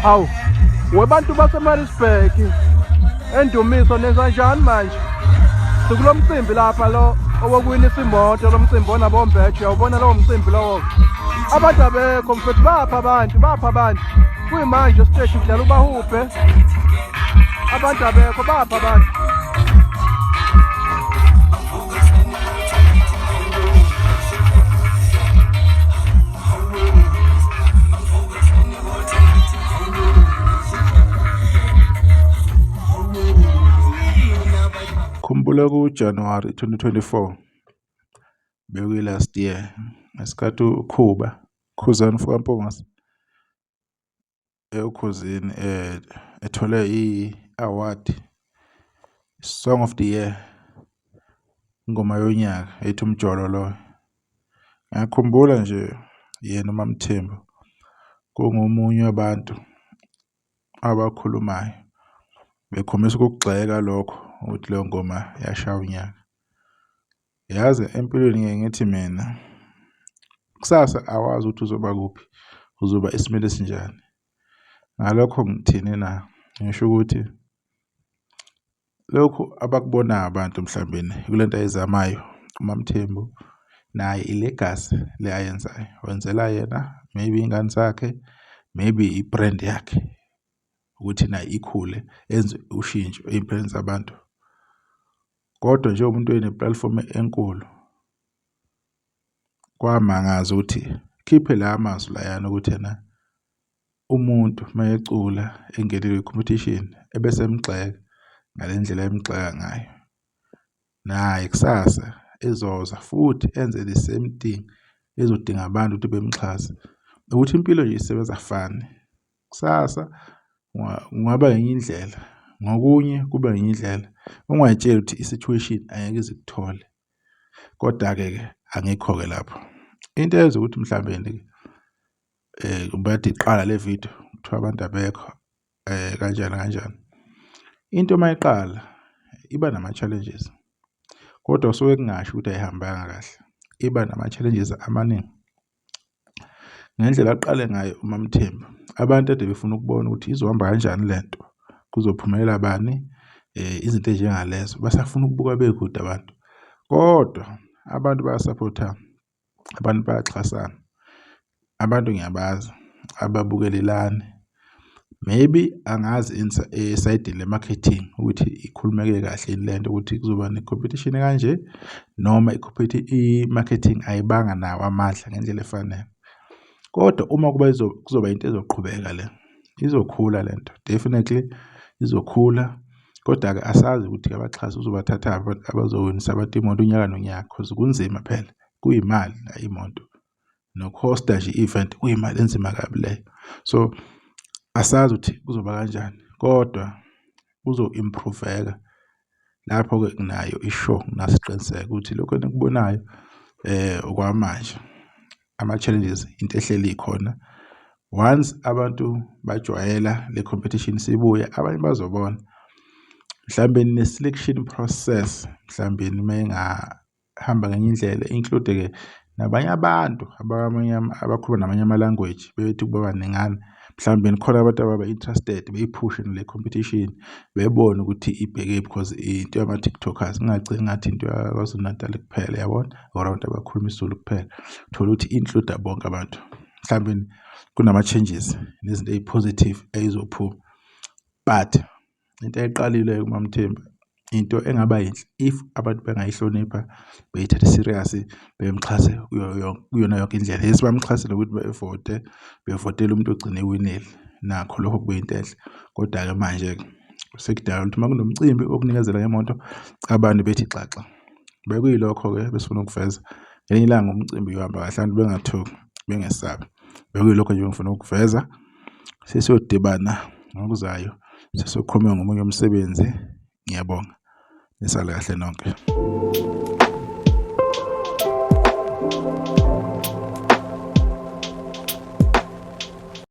Hawu, webantu baseMaritzburg endumiso nenza njani manje? Sikulo mcimbi lapha lo owokuwinisa imoto, lo mcimbi onabombeje, uyawubona lowo mcimbi lowo. Abantu abekho mfethu, bapha abantu, bapha abantu. Kuyimanje esiteshi kudlala ubahubhe. Abantu abekho, bapha abantu. Khumbula ku-January 2024, bekuyi-last year, ngesikhathi uKhuba, Khuzani mfokaMpungose, eOkhozini ethole i-award, Song of the Year, ingoma yonyaka ethi Umjolo loyo. Ngiyakhumbula nje yena uMaMthembu kungomunye wabantu abakhulumayo bekhombisa ukukugxeka lokho ukuthi leyo ngoma yashaya unyaka. Yazi empilweni ngike ngithi mina kusasa awazi ukuthi uzoba kuphi, uzoba esimeni esinjani. Ngalokho ngithini na? Ngisho ukuthi lokhu abakubonayo abantu mhlawumbeni kule nto ayizamayo uMaMthembu naye i-legacy le ayenzayo wenzela yena maybe iy'ngane zakhe, maybe i-brand yakhe ukuthi nayo ikhule enze ushintsho ey'mpilweni zabantu. Kodwa njengomuntu ene-platform enkulu kwamangaza ukuthi khiphe la mazwi layana ukuthi ena umuntu mayecula engenile kwi-competition ebese emgxeka ngale ndlela emgxeka ngayo, naye kusasa ezoza futhi enze the same thing ezodinga abantu ukuthi bemxhase. Ukuthi impilo nje isebenza akufani, kusasa kungaba ngenye indlela, ngokunye kube ngenye indlela. Ungay'tsheli ukuthi i-situation angeke ize ikuthole. Koda-ke ke angikho-ke lapho. Into eyenza ukuthi mhlawumbe-ke ubade iqala le video kuthiwa abantu abekho kanjani kanjani. Into uma iqala iba nama-challenges kodwa kusuke kungasho ukuthi ayihambanga kahle, iba nama-challenges amaningi. Ngendlela aqale ngayo uMaMthembu abantu kade befuna ukubona ukuthi izohamba kanjani le nto, kuzophumelela bani izinto ey'njengalezo basafuna ukubuka bekude abantu. Kodwa abantu bayasaphothana, abantu bayaxhasana, abantu ngiyabazi ababukelelani. Maybe angazi esayidini le-marketing ukuthi ikhulumeke kahle yini lento ukuthi kuzoba ne-competition ekanje noma i-marketing ayibanga nawo amandla ngendlela efanele. Kodwa uma kuba kuzoba into ezoqhubeka le izokhula le nto definitely izokhula. Koda-ke asazi ukuthi abaxhasi uzobathathaphi abazowinisa abantu imoto unyaka nonyaka cause kunzima phela kuyimali la imoto. Noku-host-a nje i-event kuyimali enzima kabi leyo. So asazi ukuthi kuzoba kanjani kodwa kuzo-improve-eka. Lapho-ke nginayo i-sure nginaso isiqiniseko ukuthi lokhu enikubonayo okwamanje ama-challenges into ehleli ikhona. Once abantu bajwayela le competition isibuya abanye bazobona mhlawumbe ne-selection process mhlawumbe hamba ngenye indlela include-ke nabanye abantu abakwamanye abakhuluma namanye ama-language bethi ukuba baningana mhlawumbe khona abantu ababa-interested beyiphushe le competition bebone ukuthi ibhekephi because into yama-tiktokers ingagcini ngathi into yaKwaZulu Natal kuphela yabona or abantu abakhuluma isiZulu kuphela thola ukuthi i-include bonke abantu mhlawumbe kunama-changes nezinto ey'positive ey'zophuma but Into ayiqalile uMaMthembu into engaba yinhle if abantu bengayihlonipha beyithathe serious bemxhase kuyona yonke indlela. Yes, bamxhasile ukuthi bevote, bevotela umuntu ogcine ewinile nakho lokho kuyinto enhle. Koda-ke manje-ke sekudala ukuthi uma kunomcimbi wokunikezela ngemoto abantu bethi xaxa. Bekuyilokho-ke ebesifuna ukukuveza. Ngelinye ilanga umcimbi uyohamba kahle abantu bengathuki bengesabi. Bekuyilokho nje ebengifuna ukukuveza. Sesiyodibana ngokuzayo sesiyokhuluma ngomunye umsebenzi. Ngiyabonga, nisale kahle nonke.